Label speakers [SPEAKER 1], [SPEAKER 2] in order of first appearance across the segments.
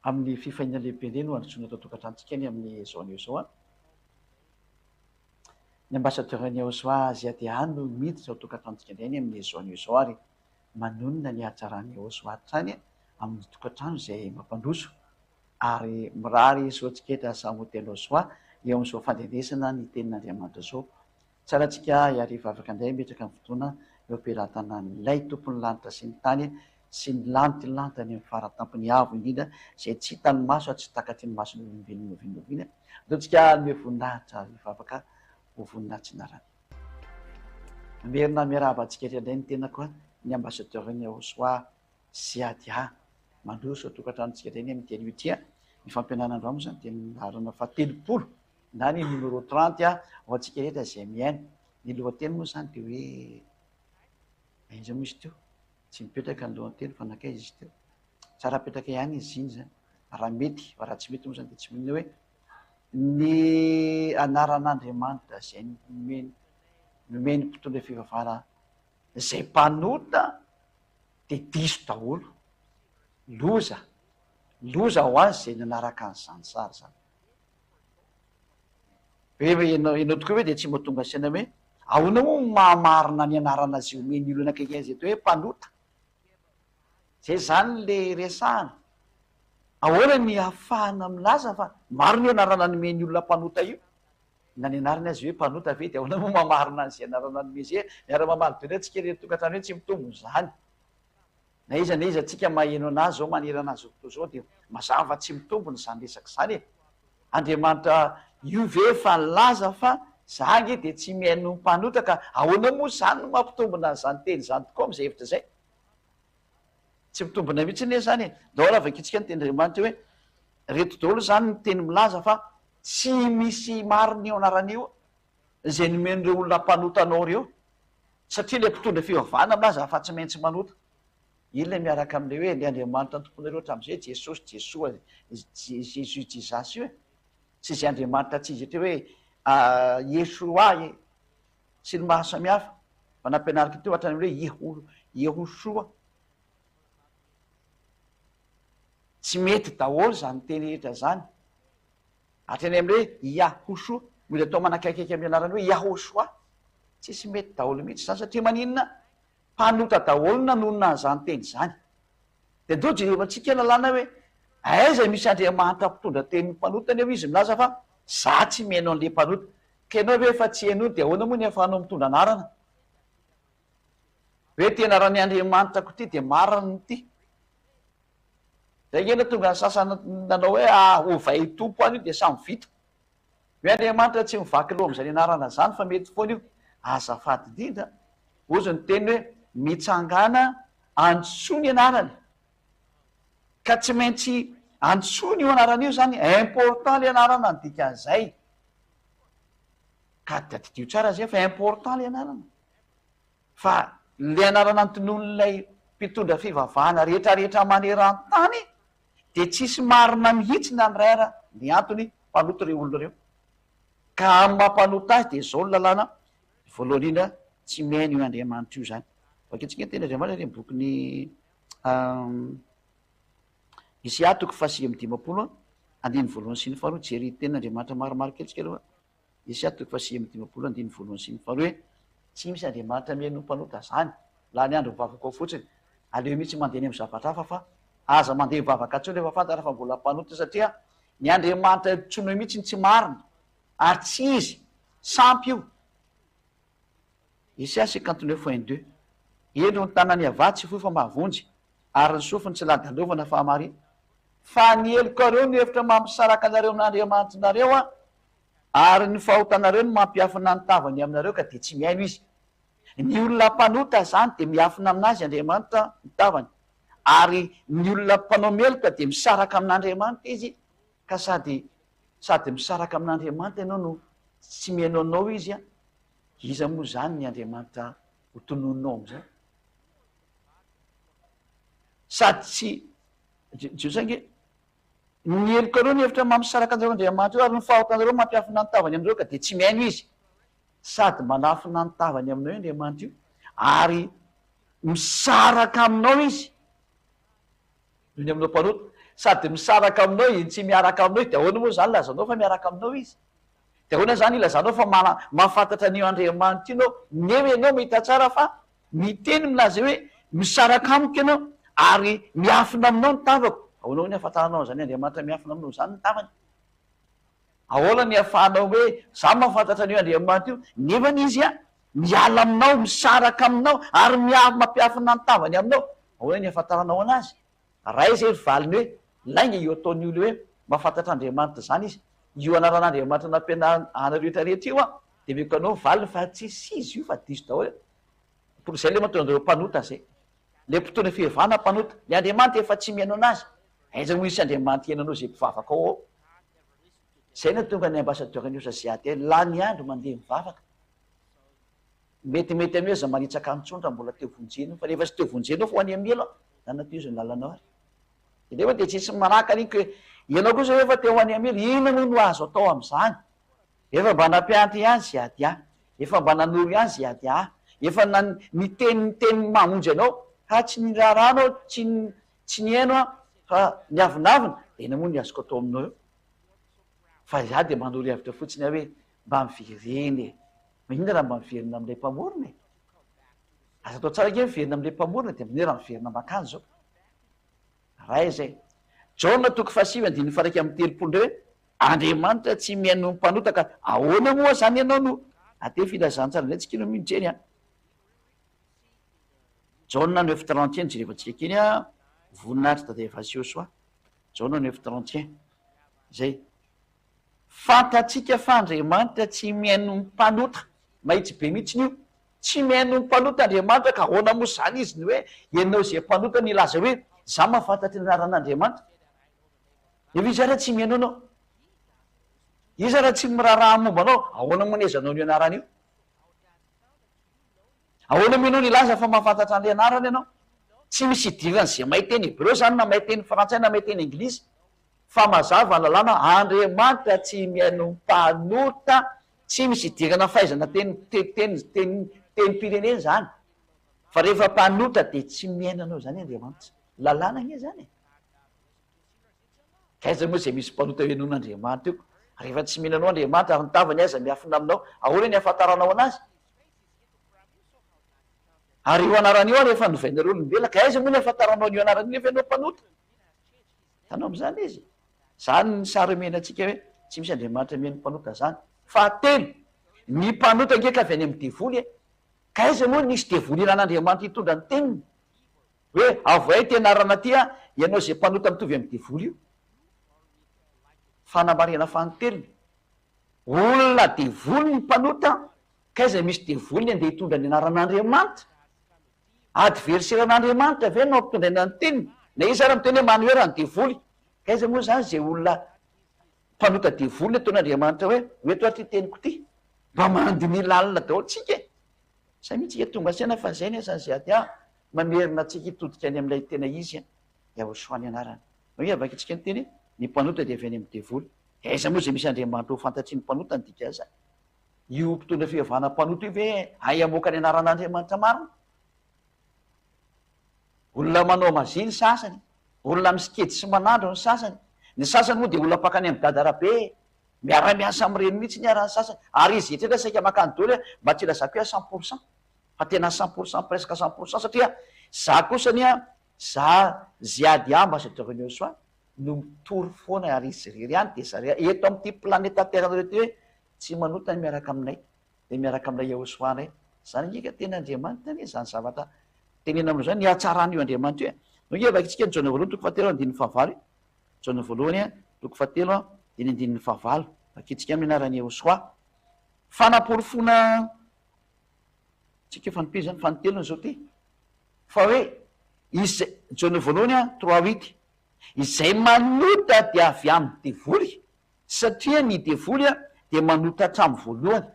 [SPEAKER 1] Amin'ny fifaliana lehibe indray no handrosoana eto an-tokantranontsika ny amin'izao anio izao an. Ny ambassadeur-n'ny Yahosoa Ziadea no miditra ao an-tokantranontsika indray ny amin'izao anio izao ary manonona ny hatsaran'i Yahosoa hatrany amin'ny tokantrano izay mampandroso ary mirary soa antsika eto samy ho tena Yahosoa eo amin'izao fandrenesana ny tenin'Andriamanitra izao. Tsara antsika hiarivavaka indray hametraka ny fotoana eo am-pelatanan'ilay Tompon'ny lanitra sy ny tany sy ny lantilantany amin'ny faratampony avo indrindra izay tsy hitan'ny maso ary tsy takatry ny mason'ny olombelona n'oviana n'oviana. Andao tsika hanome voninahitra ary hivavaka ho voninahitsinarany. Mamerina miarahaba antsika rehetra indray ny tenako, ny Ambassadeur-n'ny Yahosoa Siadia. Mandroso ao an-tokantranontsika indray ny amin'ity anio ity. Ny fampianarana androany moa izany dia ny laharana fahatelopolo na ny numéro 30 ho antsika rehetra izay mihaino. Ny lohateny moa izany dia hoe aiza moa izy teo? Tsy mipetraka ny lohateny fa nankaiza izy teo? Tsara apetraka ihany izy iny izany raha mety, fa raha tsy mety moa izany dia tsy maninona hoe ny anaran'Andriamanitra izay nomeny nomeny mpitondra fivavahana izay mpanota dia diso daholo. Loza, loza ho azy izay nanaraka an'izany sary izany. Hoe ianao ianao tokoa ve dia tsy mba tonga saina hoe ahoana moa no mahamarina ny anarana izay omen'ny olona akaiky azy eto hoe mpanota? Zay zany le resahana. Ahoana ny ahafahana milaza fa marina io anarana nomen'ny olona mpanota io? Na ny anarany aza hoe mpanota ve dia ahoana moa mahamarina an'izay anarana nomeny izay? Miara-mamaly daholo antsika ireto tokantrano hoe tsy mitombina izany. Na iza na iza tsika maheno anazy zao manerana an'izao tontolo izao dia mazava fa tsy mitombina izany resaka izany e! Andriamanitra io ve efa nilaza fa za ange dia tsy mihaino ny mpanota ka ahoana moa izany no mampitombina an'izany teny izany tokoa amin'izay hevitra izay? Tsy mitombina mihitsy anie izany e! Ndao ary vakintsika ny tenin'Andriamanitra hoe reto daholo izany ny teny milaza fa tsy misy marina io anarana io izay nomen'ireo olona mpanota anao ireo satria ilay mpitondra fivavahana milaza fa tsy maintsy manota. Iny ilay miaraka amin'ilay hoe ilay Andriamanitra nitompoanareo hatramin'izay, Jesosy, Jesoa, Jesus, Jesus io e. Sy izay Andriamanitra tsy izy eto hoe Yeshua e. Sy ny maro samihafa. Fa nampianariko teo hatrany amin'ny hoe Yeho, Yehoshua. Tsy mety daholo izany teny rehetra izany. Hatrany amin'ny hoe Yahoshuah, mody atao manakaikaiky amin'ny anarany hoe Yahoshuah. Tsisy mety daholo mihitsy izany satria maninona? Mpanota daholo nanonona an'izany teny izany. Dia ndao jerevantsika lalàna hoe aiza misy Andriamanitra mpitondra tenin'ny mpanota nefa izy milaza fa za tsy mihaino an'le mpanota. Ka ianao ve efa tsy henoiny dia ahoana moa ny ahafahanao mitondra anarana? Hoe ty anaran'ny Andriamanitrako ity dia marina ity. Zay nge no tonga ny sasany nanao hoe ah ovay Tompo any io dia samy vita. Hoe Andriamanitra tsy mivaky loha amin'izany anarana izany fa mety foana io. Azafady indrindra, hozy ny teniny hoe mitsangàna antsoy ny anarany. Ka tsy maintsy antsoina io anarana io zany, important le anarana ny dikan'izay. Ka tadidio tsara zay fa important le anarana. Fa le anarana notononin'ilay mpitondra fivavahana rehetra rehetra maneran-tany dia tsisy marina mihitsy na ny iray ara, ny antony mpanota ireo olona ireo. Ka amin'ny maha mpanota azy dia izao ny lalàna, voalohany indrindra tsy mihaino io Andriamanitra io izany. Vakintsika ny tenin'Andriamanitra any amin'ny bokin'ny Isaia toko faha-59 andininy voalohany sy ny faharoa, jery tenin'Andriamanitra maromaro kely tsika aloha. Isaia toko faha 59 andininy voalohany sy ny faharoa hoe, Tsy misy Andriamanitra mihaino ny mpanota izany, lany andro mivavaka ao fotsiny, aleo mihitsy mandeha any amin'ny zavatra hafa fa aza mandeha mivavaka intsony rehefa fantatra fa mbola mpanota satria ny Andriamanitra antsoinao mihitsy no tsy marina ary tsy izy, sampy io. Isaia 59 point 2 Indro ny tanan'i Yavah tsy fohy fa mahavonjy, ary ny sofiny tsy ladalovana fa hamare. Fa ny helokareo no efitra mampisaraka anareo amin'Andriamanitrareo an, ary ny fahotanareo no mampiafina ny tavany aminareo ka dia tsy mihaino Izy. Ny olona mpanota izany dia miafina aminazy Andriamanitra ny tavany, ary ny olona mpanao meloka dia misaraka amin'Andriamanitra izy, ka sady sady misaraka amin'Andriamanitra ianao no tsy mihaino anao Izy an, iza moa izany ny Andriamanitra ho tononinao amin'izay? Sady tsy, Jiosy ange, ny helokareo ny hevitra mampisaraka anareo Andriamanitra io ary ny fahotanareo mampiafina ny tavany aminareo ka dia tsy mihaino Izy. Sady manafina ny tavany aminao io Andriamanitra io ary misaraka aminao Izy noho ny aminao mpanota. Sady misaraka aminao izy no tsy miaraka aminao izy, dia ahoana moa izany ilazanao fa miaraka aminao izy? Dia ahoana izany ilazanao fa mana, mahafantatra an'io Andriamanitra io ianao, nefa ianao mahita tsara fa miteny milaza hoe misaraka amiko ianao ary miafina aminao ny tavako. Ahoana hoy ny ahafantaranao an'izany Andriamanitra miafina aminao izany ny tavany? Ahoana ny ahafahanao hoe za mahafantatra an'io Andriamanitra io nefany izy a miala aminao, misaraka aminao ary mia, mampiafina ny tavany aminao? Ahoana ny ahafantaranao anazy? Ray izay ry valiny hoe lainga io ataon'ny olona hoe mahafantatra Andriamanitra izany izy. Io anaran'Andriamanitra nampianarina anareo rehetra rehetra io an, dia omeko anao ny valiny fa tsisy izy io fa diso daholo. Izay ilay mahatonga anareo mpanota izay. Ilay mpitondra fivavahana mpanota. Ilay Andriamanitra efa tsy mihaino anazy. Aiza moa hisy Andriamanitra hihaino anao izay mpivavaka ao ao. Izay no tonga ny ambassadeur ny osa ZAD lany andro mandeha mivavaka. Metimety anio aza manitsaka antsony raha mbola teo vonjena io fa rehefa tsy teo vonjena eo fa ho any amin'ny helo an, zany atohizo ny lalanao ary. De nefa de tsisy manakana iny ko ianao kosa efa te ho any amin'ny helo, inona moa no azo atao amin'izany? Efa mba nampianatra ihany Ziadia, efa mba nanoro ihany Ziadia, efa nan niteny ny teny mamonjy anao fa tsy niraharaha anao, tsy tsy nihaino an, fa niavonavona, de inona moa ny azoko atao aminao eo? Fa izaho de manoro hevitra fotsiny aho hoe mba miverena e! Maninona raha mba miverina amin'ilay Mpamorona e? Aza atao tsara ange miverina amin'ilay Mpamorona dia maninona raha miverina mankany izao? Ray izay. Jaona toko fahasivy andininy faha-31 indray hoe, Andriamanitra tsy mihaino ny mpanota ka ahoana moa izany ianao no aty filazantsara indray tsika no mijery an. Jaona neuf trente un jerevantsika kely an, voninahitry Dada Evasio Soa. Jaona neuf trente un. Izay. Fantatsika fa Andriamanitra tsy mihaino ny mpanota. Mahitsy be mihitsiny io. Tsy mihaino ny mpanota Andriamanitra ka ahoana moa izany izy ny hoe ianao izay mpanota no hilaza hoe za mahafantatra ny anaran'Andriamanitra? Nefa izy ara tsy mihaino anao. Izy ara tsy miraharaha momba anao. Ahoana moa ny ahaizanao an'io anarana io? Ahoana moa ianao no hilaza fa mahafantatra an'ilay anarana ianao? Tsy misy idiran'izay mahay teny hebreo izany na mahay teny frantsay na mahay teny anglisy. Fa mazava ny lalàna, Andriamanitra tsy mihaino mpanota, tsy misy idirana fahaizana teny teny teny tenim-pirenena izany. Fa rehefa mpanota dia tsy mihaino anao izany Andriamanitra. Lalàna anie izany e. K'aiza moa izay misy mpanota henoin'Andriamanitra io? Rehefa tsy mino anao Andriamanitra ary ny tavany aza miafina aminao, ahoana ny ahafantaranao anazy? Ary io anarana io ary efa novainareo olombelona, ka aiza moa ny ahafantaranao an'io anarana io nefa ianao mpanota? Hitanao amin'izany izy? Izany ny sary omena antsika hoe tsy misy Andriamanitra mihaino mpanota izany. Fahatelo, ny mpanota ange ka avy any amin'ny devoly e! Ka aiza moa nisy devoly ilan'Andriamanitra hitondra ny teniny? Hoe avohay ity anarana ity an, ianao izay mpanota mitovy amin'ny devoly io. Fanamarihana fanintelony, olona devoly ny mpanota, k'aiza misy devoly ny andeha hitondra ny anaran'Andriamanitra? Adversaire an'Andriamanitra ve no ampitondraina ny teniny? Na iza ary miteny hoe manohera ny devoly, k'aiza moa izany izay olona mpanota devoly no ataon'Andriamanitra hoe ho eto ary ity teniko ity? Mba mandiniha lalina daholo tsika e! Zay mihitsy ika tonga saina fa zay ny asan'ny ZA mamerina antsika hitodika any amin'ilay tena izy Yahoshua ny anarany. Hoy avakintsika ny teny hoe ny mpanota dia avy any amin'ny devoly. Dia aiza moa izay misy Andriamanitra ho fantatry ny mpanota ny dikan'izany? Io mpitondra fivavahana mpanota io ve hay hamoaka ny anaran'Andriamanitra marina? Olona manao magie ny sasany, olona misikedy sy manandro ny sasany, ny sasany moa dia olona mpankany amin'i Dada Rabe, Miara-miasa amin'ireny mihitsy ny ara ny sasany, ary izy rehetra saika mankany daholo e, mba tsy ilazako hoe à 100% fa tena 100% presque 100% satria za kosa anie an, za Ziad ambassadeur ny Soa no mitory foana ary izy irery ihany dia zareo eto amin'ity planeta terre nareo ity hoe tsy manota ny miaraka aminay dia miaraka amin'ilay Yahoshuah indray, zany ange ka tena Andriamanitra anie zany zavatra tenena aminao zany ny hatsaran'io Andriamanitra io e, no ange vakintsika ny Jaona voalohany toko fahatelo andininy fahavalo e. Jaona voalohany, toko fahatelo, dia ny andininy fahavalo. Vakintsika amin'ny anaran'i Yehosua. Fanaporofoana tsika fanompiana izany, fanintelony izao ity. Fa hoe, izay, Jaona voalohany, trois huit, izay manota dia avy amin'ny devoly, satria ny devoly dia manota hatramin'ny voalohany.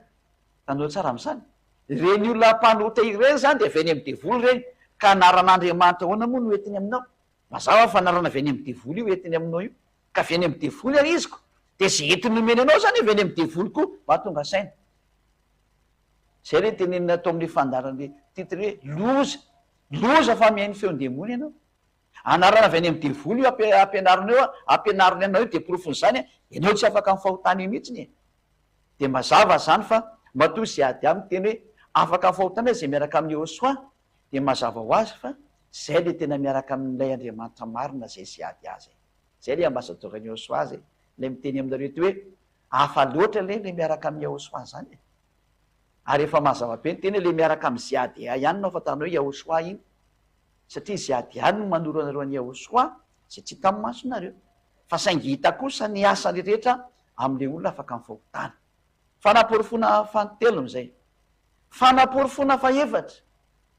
[SPEAKER 1] Hitanareo tsara amin'izany? Ireny olona mpanota ireny izany dia avy any amin'ny devoly ireny. Ka anaran'Andriamanitra ahoana moa no entiny aminao? Mazava fa anarana avy any amin'ny devoly io entiny aminao io. Ka avy any amin'ny devoly ary izy ko. Dia izay entiny nomeny anao izany avy any amin'ny devoly koa. Mba tonga saina. Izay ilay tenenina ato amin'ilay fandaharana ilay titre hoe loza. Loza fa mihaino feon-demony ianao. Anarana avy any amin'ny devoly io ampianarina io, ampianariny anao io dia porofon'izany ianao tsy afaka amin'ny fahotana io mihitsiny e. Dia mazava izany fa matoa izay ady aminy teny hoe afaka amin'ny fahotana izay miaraka amin'i Yehosua dia mazava ho azy fa izay ilay tena miaraka amin'ilay Andriamanitra marina izay izay ady azy e. Izay ilay ambasadaoran'i Yehosua izay ilay miteny aminareo ety hoe hafa loatra ilay ilay miaraka amin'i Yehosua izany e. Ary efa mazava be ny teny hoe ilay miaraka amin'i ZADA ihany no ahafantaranao hoe Yahosua iny. Satria ZADA no manoro anareo an'i Yahosua izay tsy hitan'ny masonareo. Fa saingy hita kosa ny asany rehetra amin'ilay olona afaka amin'ny fahotana. Fanaporofoana fanintelony izay. Fanaporofoana fahefatra,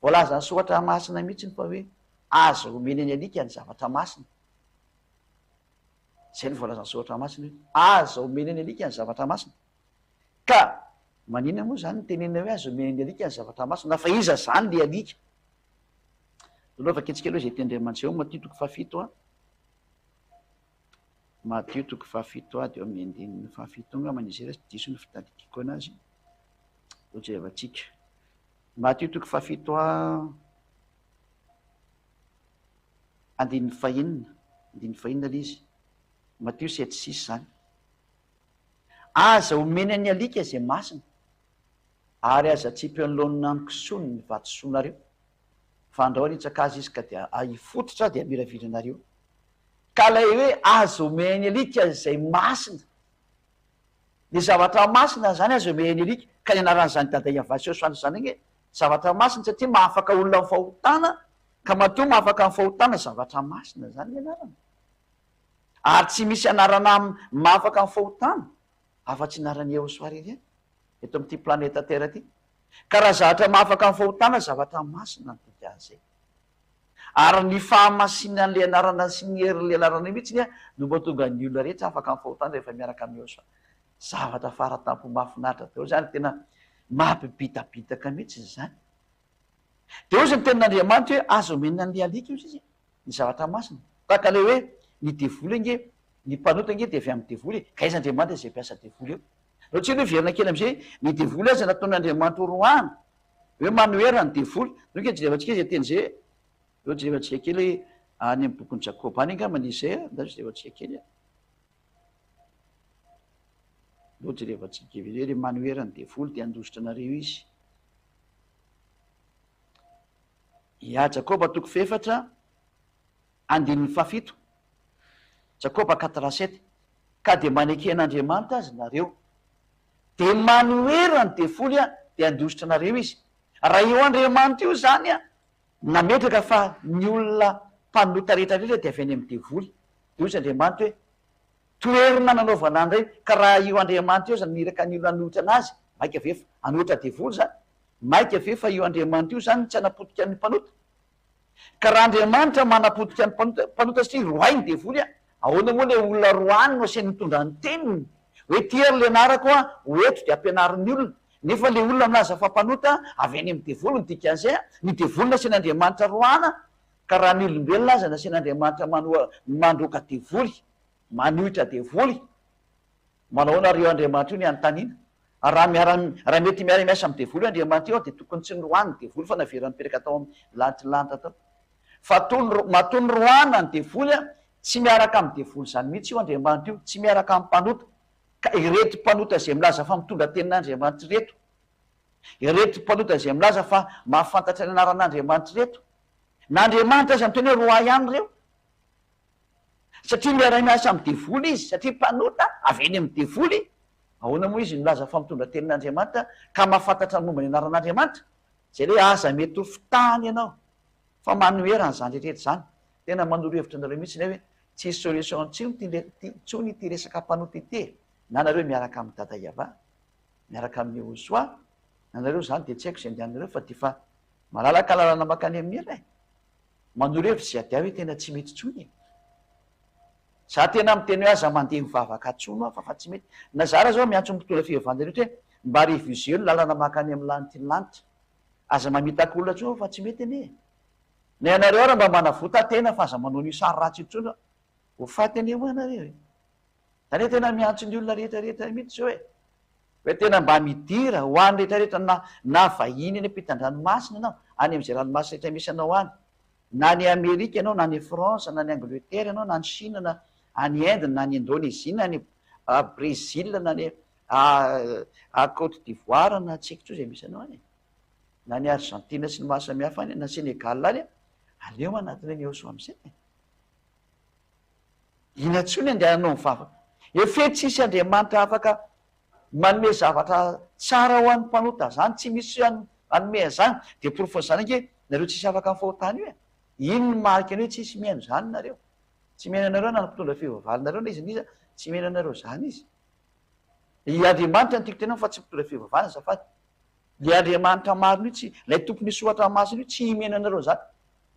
[SPEAKER 1] voalazan'ny soratra masina mihitsy fa hoe aza omena ny alika ny zavatra masina. Izay no voalazan'ny soratra masina hoe aza omena ny alika ny zavatra masina. Ka maninona moa izany no tenenina hoe aza omena ny alika ny zavatra masina fa iza izany le alika? Aloha vakintsika aloha izay tenin-dRaimandry eo Matio toko fahafito a. Matio toko fahafito a dia eo amin'ny andininy fahafito angamba ny izy raha tsy diso ny fitadidiako anazy. Ho jerevantsika. Matio toko fahafito a andininy fahenina, andininy fahenina ilay izy. Matio sept six izany. Aza omena ny alika izay masina, ary aza atsipy eo anoloan'ny kisoa ny vatosoanareo, fa andrao hanitsaka azy izy ka dia hifototra dia hamiravira anareo. Ka ilay hoe aza omena ny alika izay masina, ny zavatra masina izany aza omena ny alika, ka ny anaran'izany Dada Iavasio Soanja izany ange zavatra masina satria mahafaka olona amin'ny fahotana, ka matoa mahafaka amin'ny fahotana zavatra masina izany ny anarany. Ary tsy misy anarana mahafaka ny fahotana afa-tsy anaran'i Yehosua irery ihany eto amin'ity planeta Terre ity. Ka raha zavatra mahafaka ny fahotana, zavatra masina ny dikan'izay. Ary ny fahamasinan'ilay anarana sy ny herin'ilay anarana io mihitsy no mahatonga ny olona rehetra afaka ny fahotana rehefa miaraka amin'i Yehosua. Zavatra fara-tampony mahafinaritra daholo izany, tena mampibitabitaka mihitsy izany. Dia hoy izy ny tenin'Andriamanitra hoe aza omena an'ilay alika hoy izy ny zavatra masina. Tahaka ilay hoe ny devoly ange, ny mpanota ange dia avy amin'ny devoly e. Ka aiza Andriamanitra izay mpiasa devoly eo? Aleo tsika aloha hiverina kely amin'izay, ny devoly aza nataon'Andriamanitra ho roahana, hoe manohera ny devoly. Aleo ange jerevantsika izay teny izay e. Aleo jerevantsika kely any amin'ny bokin'i Jakoba any angambany izy izay a. Andao jerevantsika kely a. Aleo jerevantsika kely hoe manohera ny devoly dia handositra anareo izy. Ya, Jakoba toko fahefatra, andininy fahafito, Jakoba quatre sept, Ka dia maneke an'Andriamanitra aza nareo, dia manohera ny devoly an, dia handositra anareo izy. Raha io Andriamanitra io izany an, nametraka fa ny olona mpanota rehetra rehetra dia avy any amin'ny devoly, dia hoy izy Andriamanitra hoe, toerina nanaovana an'ireny, ka raha io Andriamanitra io aza niraka ny olona hanohitra an'azy, maika ve fa hanohitra devoly izany? Maika ve fa io Andriamanitra io izany tsy hanapotika ny mpanota? Ka raha Andriamanitra manapotika ny mpanota, mpanota satria roahy ny devoly an, ahoana moa ilay olona roahiny no asainy mitondra ny teniny? Hoe ity ary ilay anarako an, ho eto dia ampianaro ny olona. Nefa ilay olona milaza fa mpanota avy any amin'ny devoly ny dikan'izay an, ny devoly nasain'Andriamanitra roahana, ka raha ny olombelona aza nasain'Andriamanitra manoa, mandroaka devoly, manohitra devoly, manao ahoana ary io Andriamanitra io ny anontaniana? Ary raha miara raha mety miara miasa amin'ny devoly Andriamanitra io dia tokony tsy noroahiny ny devoly fa naverany nipetraka tao amin'ny lanitry ny lanitra tao. Fa toa ny matoa noroahina ny devoly an, tsy miaraka amin'ny devoly izany mihitsy io Andriamanitra io, tsy miaraka amin'ny mpanota. Ka ireto mpanota izay milaza fa mitondra tenin'Andriamanitra ireto, ireto mpanota izay milaza fa mahafantatra ny anaran'Andriamanitra ireto, na Andriamanitra aza miteny hoe roahy ihany ireo. Satria miara-miasa amin'ny devoly izy, satria mpanota avy eny amin'ny devoly, ahoana moa izy milaza fa mitondra tenin'Andriamanitra ka mahafantatra ny momba ny anaran'Andriamanitra? Izay ilay hoe aza mety ho fitahana ianao fa manohera an'izany rehetra izany. Tena manoro hevitra anareo mihitsy ilay hoe tsisy solution intsony ity resaka mpanota ity e! Na nareo miaraka amin'i Dada Yava, miaraka amin'i Yehosoa, na nareo izany dia tsy haiko izay andehanareo fa dia efa malalaka lalana mankany amin'ny hela e! Manoro hevitra izay adiahy hoe tena tsy mety intsony e! Za tena miteny hoe aza mandeha mivavaka tsony aho fa fa tsy mety. Na za raha zao miantso ny mpitondra fivavahana rehetra hoe mba reviseo ny lalana mankany amin'ny lanitry ny lanitra. Aza mamitaka olona tsony fa tsy mety anie e! Na ianareo ara mba manavota tena fa aza manao an'io sary ratsy io tsony fa ho faty anie ho'a nareo e! Zany hoe tena miantso ny olona rehetra rehetra mihitsy zao e! Hoe tena mba midira ho any rehetra rehetra na na vahiny any ampitan-dranomasina ianao, any amin'izay ranomasina rehetra misy anao any. Na any Amerika ianao, na any France, na any Angleterre ianao, na any Chine, na any Inde, na any Indonésie, na any Brésil, na any Côte d'Ivoire, na tsy haiko intsony izay misy anao any e. Na any Argentine sy ny maro samihafa any, na Sénégal any, aleo manatona an'i Yehosua amin'izay e. Inona intsony andehananao mivavaka? Efe tsisy Andriamanitra afaka manome zavatra tsara ho an'ny mpanota zany, tsy misy hanome an'izany, dia porofon'izany ange nareo tsisy afaka amin'ny fahotana io e! Iny ny marika ny hoe tsisy mihaino izany nareo, tsy mihaino anareo na ny mpitondra fivavahanareo na iza na iza, tsy mihaino anareo izany izy. I Andriamanitra no tiako tenenina fa tsy mpitondra fivavahana azafady. Le Andriamanitra marina io tsy, ilay tompon'io soratra masina io tsy mihaino anareo izany.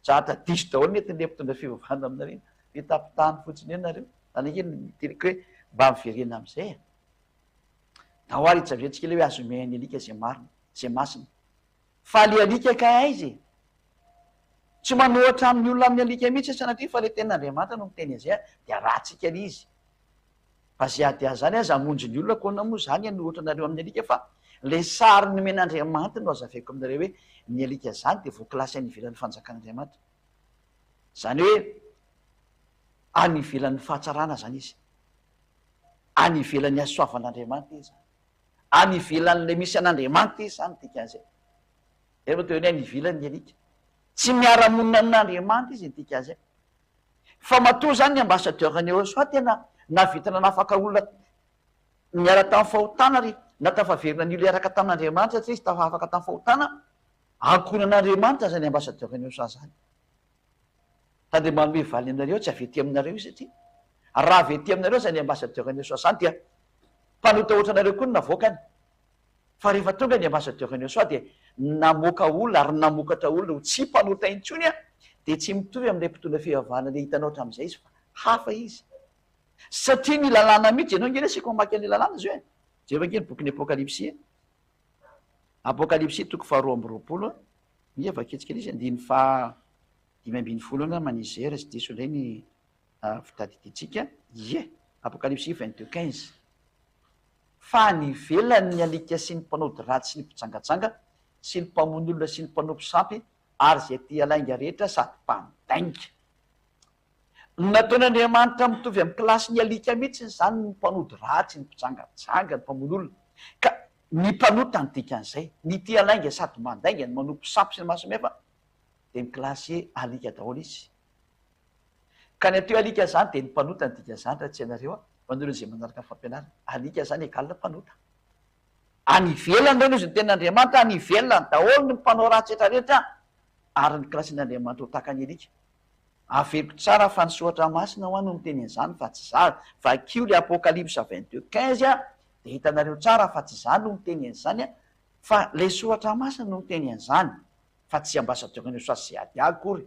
[SPEAKER 1] Zatra diso daholo ny entin'ilay mpitondra fivavahana aminareo iny. Fitapitahany fotsiny eo nareo. Zany ange no teniko hoe mba miverena amin'izay e. Ndao ary hijaviantsika ilay hoe azo omean'ny alika izay marina, izay masina. Fa le alika kay aiza e? Tsy manohatra amin'ny olona amin'ny alika mihitsy sanatria fa le tenin'Andriamanitra no miteny an'izay dia ratsika le izy. Fa ze ady azy zany aza hamonjy ny olona koa moa zany hanohatra anareo amin'ny alika fa le sary nomen'Andriamanitra no azavaiko aminareo hoe ny alika zany dia voakilasy any ivelan'ny fanjakan'Andriamanitra. Zany hoe any ivelan'ny fahatsarana zany izy. Any ivelan'ny hasoavan'Andriamanitra izy zany. Any ivelan'ilay misy an'Andriamanitra izy zany dikan'izay. Zay vao teo hoe any ivelany ny alika. Tsy miara-monina amin'Andriamanitra izy ny dikan'izay. Fa matoa zany ny ambassadeur ny Eosoa tena nahavita nanafaka olona niala tamin'ny fahotana ary natafaverina ny olona hiaraka tamin'Andriamanitra satria izy tafafaka tamin'ny fahotana, ankohonan'Andriamanitra zany ambassadeur ny Eosoa zany. Ka dia manome valiny anareo tsy avy ety aminareo izy satria raha avy ety aminareo zany ambassadeur ny Eosoa zany dia mpanota ohatranareo koa no navoakany. Fa rehefa tonga ny ambassadeur ny Eosoa dia namoaka olona ary namokatra olona ho tsy mpanota intsony dia tsy mitovy amin'ilay mpitondra fivavahana ilay hitanao hatramin'izay izy fa hafa izy. Satria ny lalàna mihitsy, ianao ange resiko mamaky an'ilay lalàna izao e. Jereo ange ny bokin'ny Apokalypsy e. Apokalypsy toko faharoa amby roapolo, miha vakintsika ilay izy, andininy faha 15 angamba ny izy raha tsy diso indray ny fitadidiantsika. Ie, Apokalypsy 22 15. Fa any ivelany ny alika sy ny mpanao dratsy sy ny mpijangajanga sy ny mpamono olona sy ny mpanompo sampy ary izay tia lainga rehetra sady mpandainga. Nataon'Andriamanitra mitovy amin'ny kilasin'ny alika mihitsy izany ny mpanody ratsy, ny mpijangajanga, ny mpamono olona. Ka ny mpanota ny dikan'izay. Ny tia lainga sady mandainga, ny manompo sampy sy ny maro samihafa dia mikilasy alika daholo izy. Ka ny atao hoe alika izany dia ny mpanota ny dikan'izany raha tsy hainareo an, ho an'ireo izay manaraka ny fampianarana. Alika izany égale mpanota. Any ivelany ireo no izy ny tenin'Andriamanitra, any ivelany daholo ny mpanao ratsy rehetra rehetra ary ny kilasin'Andriamanitra ho tahaka ny alika. Averiko tsara fa ny soratra masina hoa no miteny an'izany fa tsy za, vakio le apocalypse 22 15 a de hitanareo tsara fa tsy za no miteny an'izany fa le soratra masina no miteny an'izany fa tsy ambassadeur ny soa sy ady akory.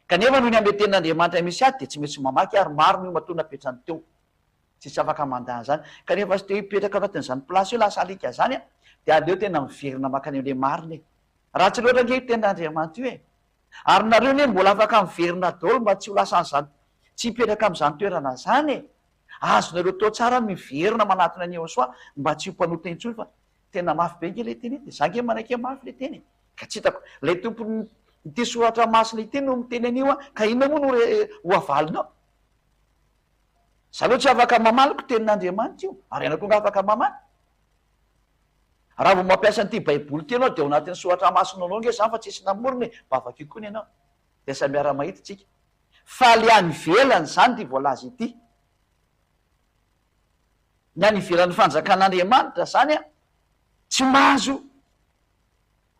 [SPEAKER 1] Kanefa noho ny amle tenin'Andriamanitra misy ato de tsy maintsy mamaky ary marina io matoa napetrany teo. Tsisy afaka mandà an'izany. Ka rehefa tsy te hipetraka ao anatin'izany place io lasa alika zany a, de aleo tena miverina makany amle marina e. Ratsy loatra ange io tenin'Andriamanitra io e. Ary nareo anie mbola afaka miverina daholo mba tsy ho lasa an'izany, tsy hipetraka amin'izany toerana zany e. Azonareo atao tsara ny miverina manatona an'i Yehosua mba tsy ho mpanota intsony fa tena mafy be ange le teny e. Za ange manaiky hoe mafy le teny e. Ka tsy hitako. Ilay tompon'ity soratra masina ity no miteny an'io an, ka inona moa no re ho avalinao? Za aloha tsy afaka mamaly ko tenin'Andriamanitra io, ary ianao koa nga afaka mamaly? Raha vao mampiasa an'ity baiboly ity ianao dia ao anatin'ny soratra masina anao nge zany fa tsisy namorona e, mba vakio koa ny anao dia samy miara-mahita tsika. Fa le any ivelany zany ity voalaza ity. Ny any ivelan'ny fanjakan'Andriamanitra zany an, tsy mahazo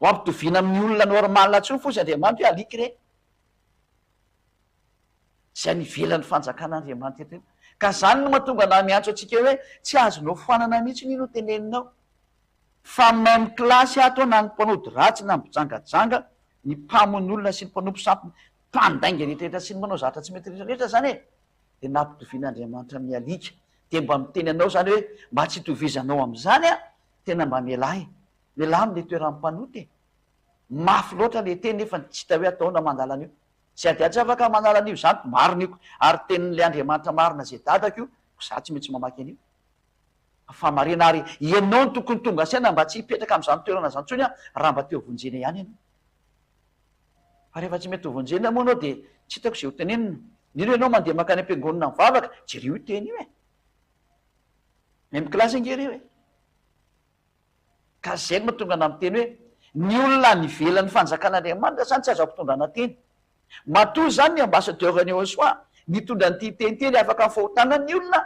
[SPEAKER 1] ho ampitoviana amin'ny olona normal intsony fotsiny Andriamanitra hoe alika ireny. Izay any ivelan'ny fanjakan'Andriamanitra eto io. Ka izany no mahatonga anah miantso antsika hoe tsy azonao foanana mihitsy io no teneninao. Fa même classe ato na ny mpanody ratsy na ny mpijangajanga, ny mpamono olona sy ny mpanompo sampy, mpandainga rehetra rehetra sy ny manao zavatra tsy mety rehetra rehetra izany e! Dia nampitovian'Andriamanitra amin'ny alika. Dia mba miteny anao izany hoe mba tsy hitovizanao amin'izany an, tena mba mialà e! Mialà amin'ilay toeran'ny mpanota e! Mafy loatra ilay teny nefa tsy hita hoe ataona mandala an'io. Tsy ady tsy afaka manala an'io zany, marina io ary tenin'ilay Andriamanitra marina izay dadako io, ko za tsy maintsy mamaky an'io. Famarena ary ianao no tokony tonga saina mba tsy hipetraka amin'izany toerana izany intsony raha mba te ho vonjena ihany ianao. Fa rehefa tsy mety ho vonjena moa ianao dia tsy hitako izay ho tenenina. Indrindra ianao mandeha mankany am-piangonana mivavaka, jereo io teny io e! Même classe ange ireo e! Ka izay no mahatonga anah miteny hoe, ny olona any ivelan'ny fanjakan'Andriamanitra izany tsy azo ampitondrana teny. Matoa izany ny ambassadeur an'i Yehosua nitondra an'ity teny ity ary afaka ny fahotana ny olona,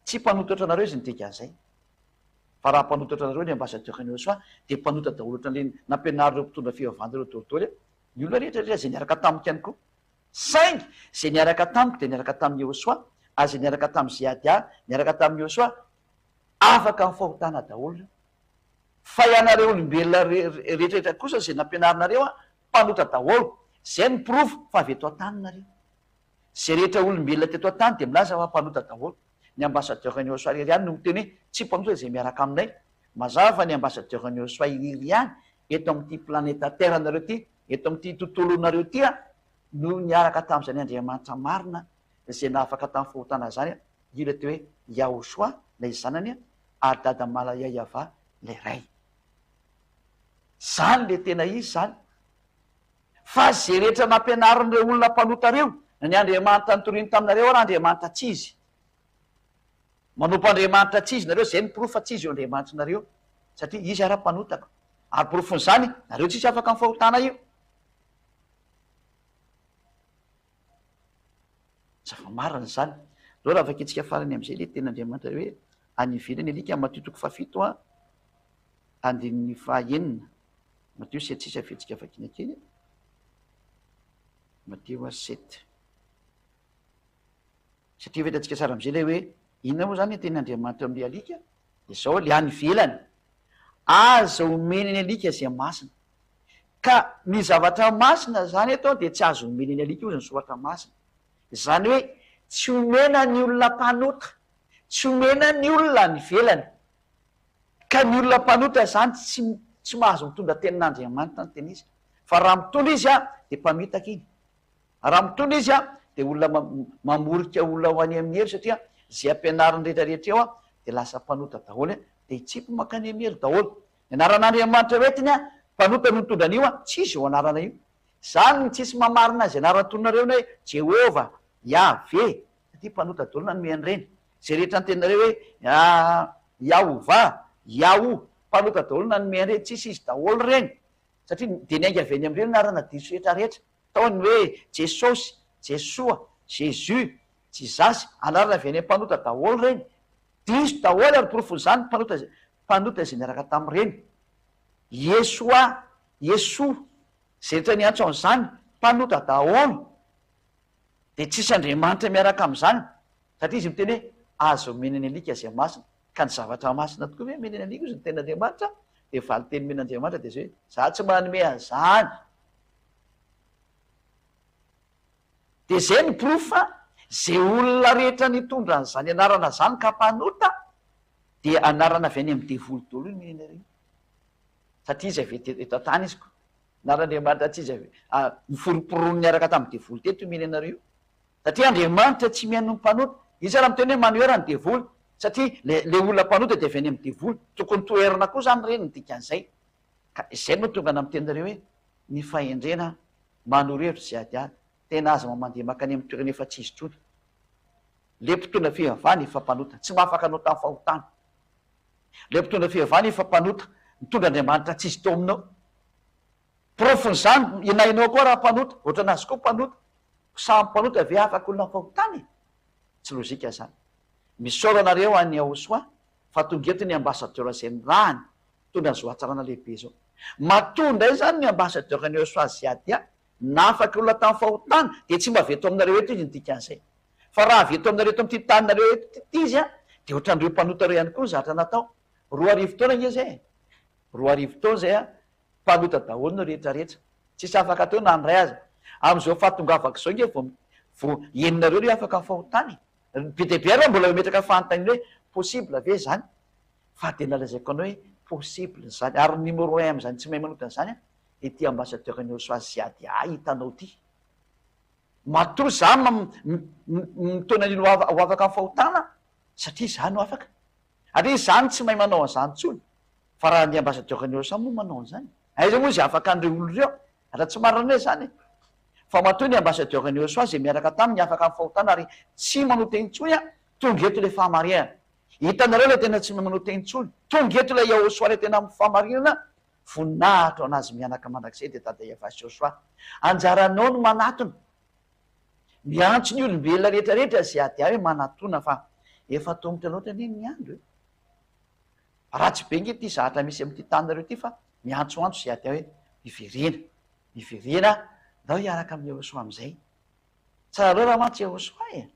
[SPEAKER 1] tsy mpanota ohatranareo izy ny dikan'izay. Fa raha mpanota ohatranareo ny ambassadeur an'i Yehosua dia mpanota daholo ohatran'ireny nampianarin'ireo mpitondra fivavahana ireo daholo ny olona rehetra rehetra izay niaraka tamiko ihany koa. Saingy izay niaraka tamiko dia niaraka tamin'i Yehosua, ary izay niaraka tamin'i Zehadia niaraka tamin'i Yehosua, afaka amin'ny fahotana daholo ireo. Fa ianareo olombelona rehetra rehetra kosa izay nampianarinareo an, mpanota daholo. Izay no porofo fa avy eto an-tany nareo. Izay rehetra olombelona teto an-tany dia milaza fa mpanota daholo. Ny ambassadeur ny Yehosua irery ihany no miteny hoe tsy mpanota izay miaraka aminay. Mazava fa ny ambassadeur ny Yehosua irery ihany eto amin'ity planeta terre nareo ity, eto amin'ity tontolonareo ity an, no niaraka tamin'izany Andriamanitra marina izay nahafaka tamin'ny fahotana izany, io ilay atao hoe Yahoshuah ilay zanany ary Dada Malayayavah ilay ray. Izany ilay tena izy izany. Fa izay rehetra nampianarin'ireo olona mpanota ireo, na ny Andriamanitra nitoriany taminareo ary Andriamanitra tsy izy. Manompo Andriamanitra tsy izy nareo, izay no porofo fa tsy izy io Andriamanitrinareo, satria izy ara mpanotako. Ary porofon'izany, nareo tsisy afaka amin'ny fahotana io. Zava-marina izany. Aleo raha vakintsika farany amin'izay ilay tenin'Andriamanitra hoe any ivelany alika, Matio toko fahafito a, andininy fahaenina. Matio sept sisa averintsika vakina kely. Matio a sept. Satria efa hitantsika tsara amin'izay ilay hoe inona moa izany ny tenin'Andriamanitra eo amin'ilay alika? Dia izao, ilay any ivelany. Aza omena ny alika izay masina. Ka ny zavatra masina izany eto dia tsy azo omena ny alika hozy ny soratra masina. Izany hoe tsy omena ny olona mpanota, tsy omena ny olona any ivelany. Ka ny olona mpanota izany tsy tsy mahazo mitondra tenin'Andriamanitra ny tena izy. Fa raha mitondra izy dia mpamitaka iny. Raha mitondra izy dia olona mamorika olona ho any amin'ny helo satria izay ampianariny rehetra rehetra eo dia lasa mpanota daholo dia hitsipy mankany amin'ny helo daholo. Ny anaran'Andriamanitra ho entiny an, mpanota no nitondra an'io an, tsy izy io anarana io. Zany no tsisy mamarina azy anarana tononareo ny hoe Jehovah, Yahve, satria mpanota daholo nanome an'ireny. Izay rehetra anteninareo hoe Yahovah, Yahu, mpanota daholo nanome an'ireny, tsisy izy daholo ireny. Satria dia niainga avy any amin'ireny anarana diso rehetra rehetra. Tao ny hoe Jesosy, Jesoa, Jesus, Jizasy, anarana avy any amin'ny mpanota daholo ireny. Diso daholo ary porofon'izany mpanota mpanota izay niaraka tamin'ireny. Yeshoa, Yesou, izay rehetra niantso an'izany, mpanota daholo. Dia tsisy Andriamanitra miaraka amin'izany, satria izy miteny hoe aza omena ny alika izay masina, ka ny zavatra masina tokoa ve omena ny alika hozy ny tenin'Andriamanitra? Dia valinteny omen'Andriamanitra dia izao hoe, za tsy manome an'izany. Dia izay no porofo fa izay olona rehetra nitondra an'izany anarana izany ka mpanota dia anarana avy any amin'ny devoly daholo io nomena io. Satria izy avy eto an-tany izy ko. Anaran'Andriamanitra tsy izy avy noforomporoniny niaraka tamin'ny devoly teto io omena anareo io. Satria Andriamanitra tsy mihaino ny mpanota. Izy ary miteny hoe manohera ny devoly. Satria le le olona mpanota dia avy any amin'ny devoly. Tokony toherina koa izany ireny ny dikan'izay. Ka izay no tonga namiteny anareo hoe ny fahendrena manoro hevitra sy adiady. Tena aza mandeha mankany amin'ny toerana efa tsy izy intsony. Le mpitondra fivavahana efa mpanota, tsy mahafaka anao tamin'ny fahotana. Le mpitondra fivavahana efa mpanota, mitondra Andriamanitra tsy izy teo aminao. Porofon'izany, na ianao koa raha mpanota, ohatran'azy koa mpanota. Samy mpanota ve afaka olona amin'ny fahotana e? Tsy lojika izany. Misaora anareo any Yahosoa fa tonga eto ny ambassadeur izay nirahany mitondra an'izao hatsarana lehibe izao. Matoa indray izany ny ambassadeur ny Yahosoa Ziadia Nafaka olona tamin'ny fahotana, dia tsy mba avy eto aminareo eto izy ny dikan'izay. Fa raha avy eto aminareo eto amin'ity taninareo eto ity izy an, dia ohatran'ireo mpanota ireo ihany koa ny zavatra natao. 2000 taona ange izay e! 2000 taona izay an, mpanota daholo ny rehetra rehetra. Tsisy afaka teo na ny iray aza. Amin'izao fahatongavako izao ange vao vao henonareo hoe afaka ny fahotana e! Be dia be ary mbola mametraka fanontaniana hoe possible ve izany? Fa dia nalazaiko anao hoe possible izany. Ary ny numéro un amin'izany tsy mahay manota an'izany an, dia ity ambassadeur ny Oswaziadia hitanao ity. Matoa za mitaona an'iny ho afaka amin'ny fahotana satria za no afaka. Ary izy zany tsy mahay manao an'izany intsony. Fa raha ny ambassadeur ny Osa moa manao an'izany. Aiza moa izay afaka an'ireo olona ireo? Raha tsy marina anie izany e! Fa matoa ny ambassadeur ny Yehosua izay miaraka taminy afaka amin'ny fahotana ary tsy manota intsony an, tonga eto ilay fahamarinana. Hitanareo ilay tena tsy manota intsony. Tonga eto ilay Yahosua ilay tena amin'ny fahamarinana, voninahitra ho an'azy mianaka mandrakizay dia Dada Yavah sy Yahosua. Anjaranao ny manatona. Miantso ny olombelona rehetra rehetra izay ady ahy hoe manatona fa efa tongotra loatra anie ny andro e. Ratsy be nge ity zahatra misy amin'ity taninareo ity fa miantsoantso izay ady ahy hoe miverena. Miverena ndao hiaraka amin'i Yahosua amin'izay. Tsara loatra mantsy Yahosua e.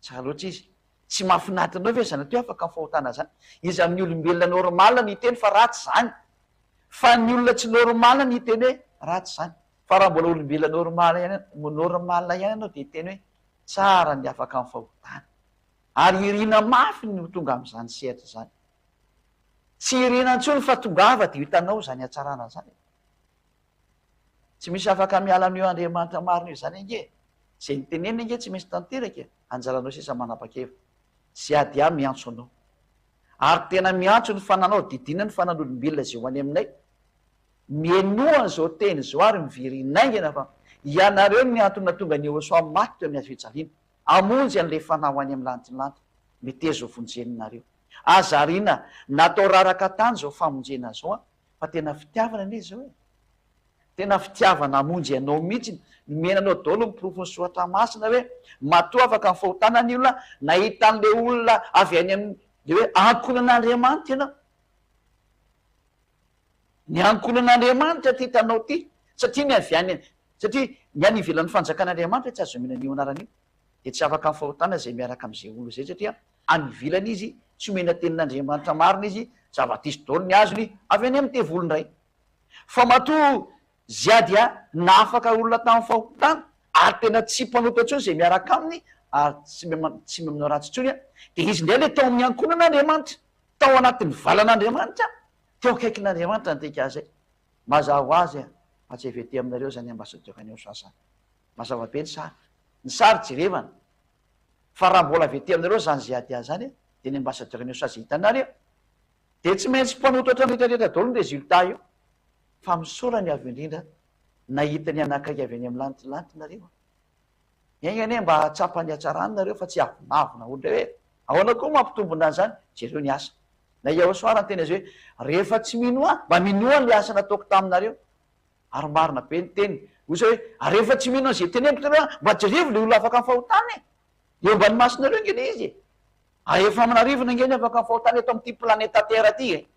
[SPEAKER 1] Tsara loatra izy. Tsy mahafinaritra anao ve zany atao hoe afaka amin'ny fahotana zany? Iza amin'ny olombelona normal no hiteny fa ratsy zany? Fa ny olona tsy normal no hiteny hoe ratsy zany. Fa raha mbola olombelona normal ihany normal ihany ianao dia hiteny hoe tsara ny afaka amin'ny fahotana. Ary irina mafy ny ho tonga amin'izany sehatra izany. Tsy irina intsony fa tongava dia ho hitanao izany hatsarana izany e. Tsy misy afaka miala amin'io Andriamanitra marina io izany ange e! Izay niteneniny ange tsy maintsy tanteraka e! Anjaranao sisa manapa-kevitra. Sy ady ahy miantso anao. Ary tena miantso ny fananao, didina ny fanan'olombelona izay ho any aminay. Mihainoa an'izao teny izao ary miverena haingana fa ianareo no antony nahatonga an'i Yehosua maty teo amin'ny hazofijaliana. Hamonjy an'ilay fanahy ho any amin'ny lanitry ny lanitra. Meteza ho vonjenareo. Aza ariana natao raraka tany izao famonjena izao an! Fa tena fitiavana anie izao e! Tena fitiavana hamonjy anao mihitsy, nomena anao daholo ny porofon'ny soratra masina hoe matoa afaka ny fahotana ny olona, nahita an'ilay olona avy any amin'ny le hoe ankohonan'Andriamanitra ianao. Ny ankohonan'Andriamanitra ty hitanao ty, satria ny avy any satria ny any ivelan'ny fanjakan'Andriamanitra tsy azo omena an'io anarana io, dia tsy afaka amin'ny fahotana izay miaraka amin'izay olona izay satria any ivelany izy, tsy omena tenin'Andriamanitra marina izy, zava-diso daholo ny azony avy any amin'ny devoly indray. Fa matoa Zia dia nahafaka olona tamin'ny fahotana ary tena tsy mpanota intsony izay miaraka aminy ary tsy tsy manao ratsy intsony dia izy indray ilay tao amin'ny ankohonan'Andriamanitra, tao anatin'ny valan'Andriamanitra, teo akaikin'Andriamanitra ny dika izay. Mazava ho azy fa tsy avy aty aminareo izany ambassadeur an'i Osa izany. Mazava be ny sary. Ny sary jerevana. Fa raha mbola avy aty aminareo izany Ziadia izany dia ny ambassadeur an'i Osa izay hitanareo Dia tsy maintsy mpanota ohatran'ny rehetra rehetra daholo ny résultat io. Fa misaora ny Avo Indrindra nahita ny anakaiky avy any amin'ny lanitra lanitra nareo a. Enga anie mba hahatsapa ny hatsarany nareo fa tsy hiavonavona ohatra hoe ahoana koa mampitombina an'izany, jereo ny asa. Na i Yahosoa ary niteny azy hoe rehefa tsy mino ahy mba minoa an'ilay asa nataoko taminareo. Ary marina be ny teniny. Hoy izy hoe ary rehefa tsy mino an'izay teneniko nareo mba jerevo ilay olona afaka amin'ny fahotana e. Eo ambany masonareo ange ilay izy e. Ary efa aman'arivony ange ny afaka fahotana eto amin'ity planeta Terre ity e!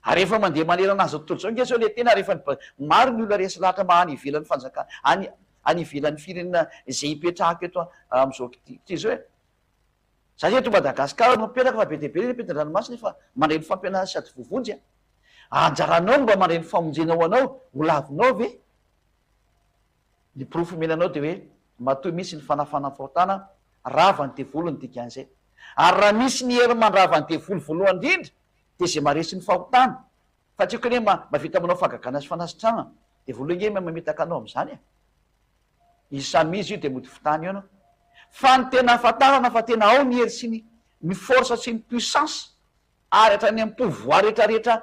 [SPEAKER 1] Ary efa mandeha manerana an'izao tontolo izao ange izao ilay teny ary efa maro ny olona resy lahatra maha any ivelan'ny fanjakana, any any ivelan'ny firenena izay ipetrahako eto amin'izao ity izao e! Za eto Madagascar no mipetraka fa be dia be ny ampitan-dranomasina efa mandray ny fampianarana sady voavonjy a! Anjaranao ny mba mandray ny famonjena ho anao, ho lavinao ve? Ny porofo omena anao dia hoe matoa misy ny fanafana ny fahotana, rava ny devoly ny dikan'izay. Ary raha misy ny hery mandrava ny devoly voalohany indrindra dia izay maharesy ny fahotana. Fa tsy haiko anie mahavita manao fahagagana sy fanasitranana. Devoly ange mahay mamitaka anao amin'izany e. Izy samy izy io dia mody fitany eo ianao. Fa ny tena ahafantarana fa tena ao ny hery sy ny ny force sy ny puissance ary hatrany amin'ny pouvoir rehetra rehetra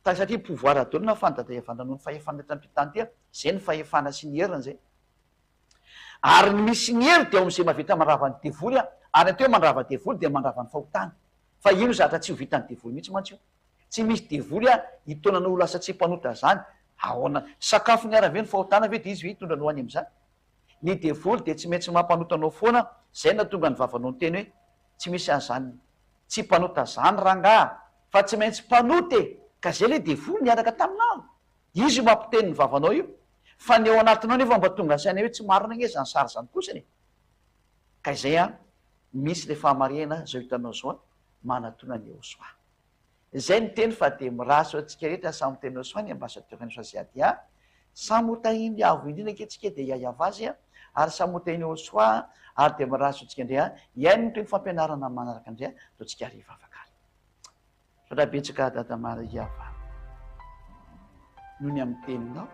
[SPEAKER 1] Fa satria pouvoir daholo na fantatra evandra noho ny fahefana eto amin'ity tany ity zay ny fahefana sy ny heriny zay. Ary ny misy ny hery dia ao amin'izay mahavita mandrava ny devoly an, ary ny atao hoe mandrava devoly dia mandrava ny fahotana. Fa io no zavatra tsy ho vitan'ny devoly mihitsy mantsy io. Tsy misy devoly an hitaona anao ho lasa tsy mpanota zany. Ahoana? Sakafony ara ve ny fahotana ve dia izy ve hitondra anao any amin'izany? Ny devoly dia tsy maintsy mampanota anao foana, zay no nahatonga ny vavanao niteny hoe tsy misy an'izany tsy mpanota zany rangaha fa tsy maintsy mpanota e! Ka zay le devoly niaraka taminao, izy io mampiteny ny vavanao io, fa ny ao anatinao nefa mba tonga saina hoe tsy marina ange zany sary zany kosany e! Ka izay an, misy le fahamarihana zao hitanao zao an, manatona an'i Yehosua. Izay ny teny fa dia mirary soa antsika rehetra samy teny Yehosua ny ambassadeur ny Yehosua Ziadia, samy ho tahin'ny Avo indrindra ange tsika dia hiahiava azy an, ary samy ho tahin'i Yehosua ary dia mirary soa antsika indray an, hihaino ny tohin'ny fampianarana manaraka indray an, ataontsika ary hivavaka ary. Misaotra betsaka Dada Maria fa noho ny amin'ny teninao.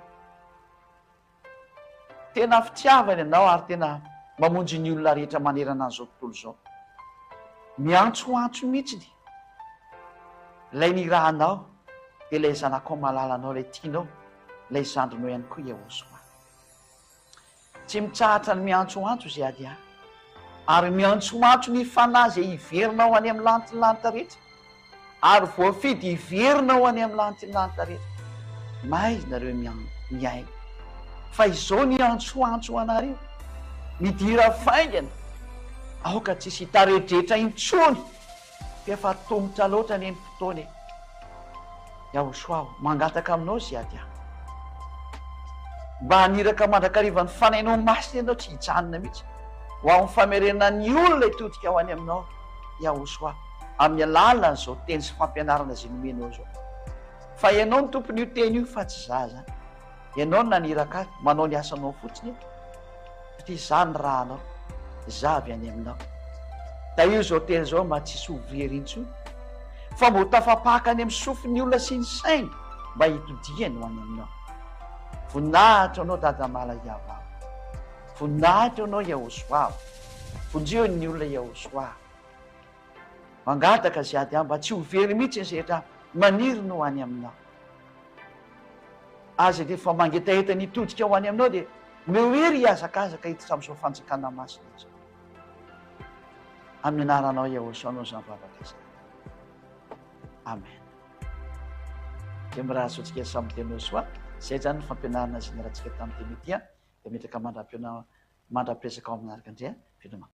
[SPEAKER 1] Tena fitiavana ianao ary tena mamonjy ny olona rehetra manerana an'izao tontolo izao. Miantsoantso mihitsy ilay nirahanao dia ilay zanakao malalanao ilay tianao. Ilay zandrinao ihany koa Yahoshuah. Tsy mitsahatra ny miantsoantso izay ady ahy, ary miantsoantso ny fanahy izay hiverina ho any amin'ny lanitry ny lanitra rehetra, ary voafidy hiverina ho any amin'ny lanitry ny lanitra rehetra. Maiza nareo mihaino, fa izao ny antsoantso anareo, midira faingana, aoka tsisy hitaredretra intsony. F'efa atomotra loatra anie ny fotoana e! Yahoshua o, mangataka aminao Ziadia, mba haniraka mandrakariva ny Fanahinao Masina ianao tsy hijanona mihitsy ho amin'ny famerenana ny olona hitodika ho any aminao Yahoshua amin'ny alalan'izao teny sy fampianarana izay nomenao izao. Fa ianao no tompon'io teny io fa tsy za zany. Ianao no naniraka ahy, manao ny asanao fotsiny aho, satria izaho nirahanao, izaho avy any aminao. Tahio izao teny izao mba tsy hisy ho very intsony, fa mba ho tafapaka any amin'ny sofin'ny olona sy ny sainy mba hitodihany ho any aminao. Voninahitra anao Dada Malahiavava. Voninahitra anao Yahosoava. Vonjeo ny olona Yahosoava. Mangataka izay ady ahy mba tsy ho very mihitsy ny rehetra maniry ny ho any aminao. Aza dia efa mangetaheta ny hitodika ho any aminao dia omeo hery hihazakazaka hiditra amin'izao fanjakana masina izao. Amin'ny anaranao Yahoshuah no izany vavaka izany. Amen. Dia mirary soa antsika samy teny Yahoshuah. Izay izany ny fampianarana izay niarahantsika tamin'ny teny ity. Dia metraka mandra-pihaona mandra-piresaka ao amin'ny manaraka indray. Veloma.